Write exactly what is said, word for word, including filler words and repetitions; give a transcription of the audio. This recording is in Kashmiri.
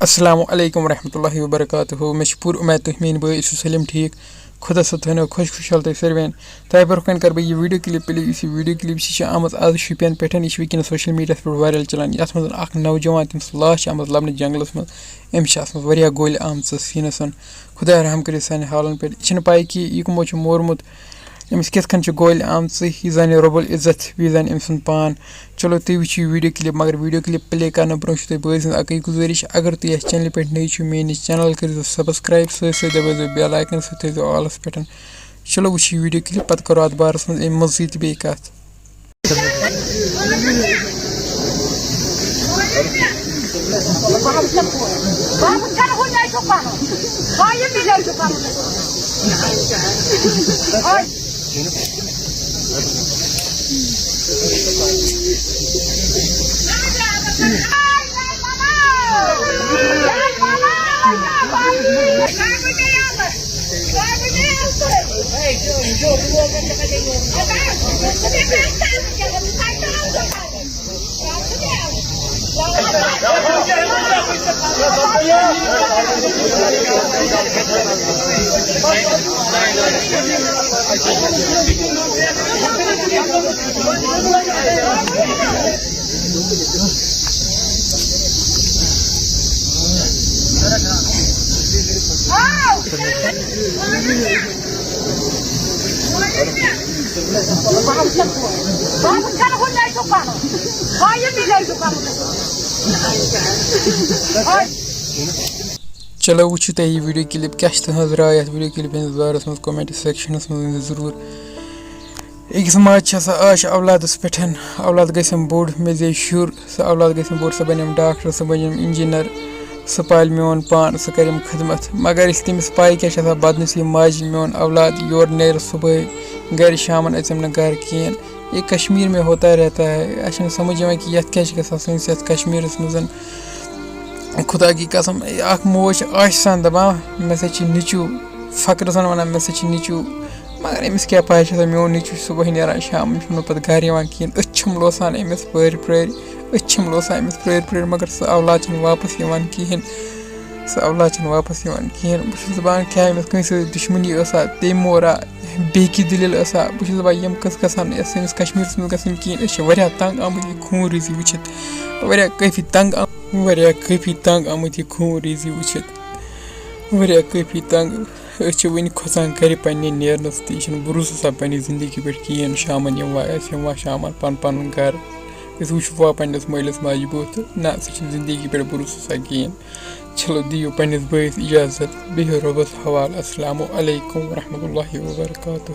السلام علیکم ورحمۃ اللہ وبرکاتہ۔ مےٚ چھِ پوٗرٕ اُمید تُہۍ میٛٲنۍ بٲے ٲسِو سٲلِم ٹھیٖک۔ خۄدا صٲب تھٲینو خۄش خۄشحال تۄہہِ سٲلِمَن۔ تۄہہِ برونٛہہ کَنہِ کَرٕ بہٕ یہِ video clip play، یُس یہِ video clip چھِ، چھِ آمٕژ آز شُپین پٮ۪ٹھ۔ یہِ چھِ وٕنکیٚنَس social mediaہَس پٮ۪ٹھ viral چَلان، یَتھ منٛز اَکھ نوجوان تٔمِس لاش چھِ آمٕژ لَبنہٕ جنٛگلَس منٛز۔ أمِس چھِ آسمٕژ واریاہ گوٗلۍ آمژٕ سیٖنَس۔ خۄدایا رحم کٔرِتھ سانٮ۪ن حالَن پٮ۪ٹھ۔ یہِ چھِنہٕ پَے کہِ یہِ کٕمو چھُ مورمُت، أمِس کِتھ کٔنۍ چھِ گولہِ آمژٕ، یہِ زانہِ رۄب العزت، بیٚیہِ زانہِ أمۍ سُنٛد پان۔ چلو، تُہۍ وٕچھِو یہِ video clip، مگر video clip play کرنہٕ برونٛہہ چھِ تۄہہِ بٲے سٕنٛز اَکٕے گُزٲرِش، اگر تُہۍ یَتھ channelہِ پٮ۪ٹھ نٔوۍ چھِو، میٛٲنِس channel کٔرۍزیو subscribe، سۭتۍ سۭتۍ دَبٲیزیو bell icon، سۭتۍ تھٲیزیو allس پٮ۪ٹھ۔ چلو، وٕچھِو یہِ video clip، پَتہٕ کَرو اَتھ بارَس منٛز اَمہِ مٔزیٖد تہِ بیٚیہِ کَتھ۔ چلو، وٕچھِو تُہۍ یہِ video clip، کیٛاہ چھِ تُہٕنٛز راے یَتھ video clip ہٕنٛدِس بارَس منٛز comment sectionَس منٛز ؤنِو ضروٗر۔ أکِس ماجہِ چھِ آسان آش اولادَس پٮ۪ٹھ، اولاد گژھٮ۪م بوٚڑ، مےٚ زیٚیہِ شُر، سُہ اولاد گژھٮ۪م بوٚڑ، سُہ بَنٮ۪م doctor، سُہ بَنٮ۪م engineer، سُہ پالہِ میون پان، سُہ کَرٮ۪م خدمت۔ مگر ییٚلہِ تٔمِس پَے کیٛاہ چھِ آسان بدنصیٖب ماجہِ، میون اولاد یورٕ نیرِ صُبحٲے گَرِ، شامَن اَژٮ۪م نہٕ گَرٕ کِہیٖنۍ۔ یہ کشمیر میں ہوتا رہتا ہے۔ اَسہِ چھُنہٕ سمجھ یِوان کہِ یَتھ کیٛاہ چھِ گژھان سٲنِس یَتھ کشمیٖرَس منٛز۔ خدا کی قسم، اَکھ موج چھِ آشہِ سان دَپان، مےٚ سا چھِ نیٚچوٗ، فقرٕ سان وَنان، مےٚ سا چھِ نیٚچوٗ۔ مگر أمِس کیٛاہ پَے چھِ آسان، میون نیٚچوٗ چھُ صُبحٲے نیران، شامَن چھُنہٕ پَتہٕ گَرٕ یِوان کِہیٖنۍ۔ أسۍ چھِم لوسان أمِس پرٛٲرۍ پرٛٲرۍ، أسۍ چھِم لوسان أمِس پرٛٲرۍ پرٛٲرۍ، مگر سُہ اولاد چھُنہٕ واپَس یِوان کِہیٖنۍ۔ سُہ اولاد چھُنہٕ واپَس یِوان کِہیٖنۍ۔ بہٕ چھُس دَپان، کیٛاہ أمِس کٲنٛسہِ سۭتۍ دُشمنی ٲسا، تَمہِ مورا، بیٚیہِ کہِ دٔلیٖل ٲسا؟ بہٕ چھُس دَپان، یِم قٕصہٕ گژھن نہٕ یَتھ سٲنِس کشمیٖرَس منٛز گژھٕنۍ کِہیٖنۍ۔ أسۍ چھِ واریاہ تنٛگ آمٕتۍ یہِ خوٗن ریزی وٕچھِتھ، واریاہ کٲفی تنٛگ آم-، واریاہ کٲفی تنٛگ آمٕتۍ یہِ خوٗن ریزی وٕچھِتھ، واریاہ کٲفی تنٛگ۔ أسۍ چھِ وٕنہِ کھۄژان گَرِ پنٛنہِ نیرنَس تہِ۔ یہِ چھُنہٕ بروسہٕ آسان پنٛنہِ زندگی پٮ۪ٹھ کِہیٖنۍ۔ شامَن یِموا أسۍ، یِموا شامَن پَنُن پَنُن گَرٕ۔ أسۍ وٕچھوا پنٛنِس مٲلِس ماجہِ بُتھ؟ نہ، سُہ چھُنہٕ زندگی پٮ۪ٹھ بروسہٕ آسان کِہیٖنۍ۔ چلو، دِیِو پنٛنِس بٲیِس اِجازت، بِہِو رۄبَس حوالہٕ۔ السلام علیکم ورحمۃ اللہ وبرکاتہ۔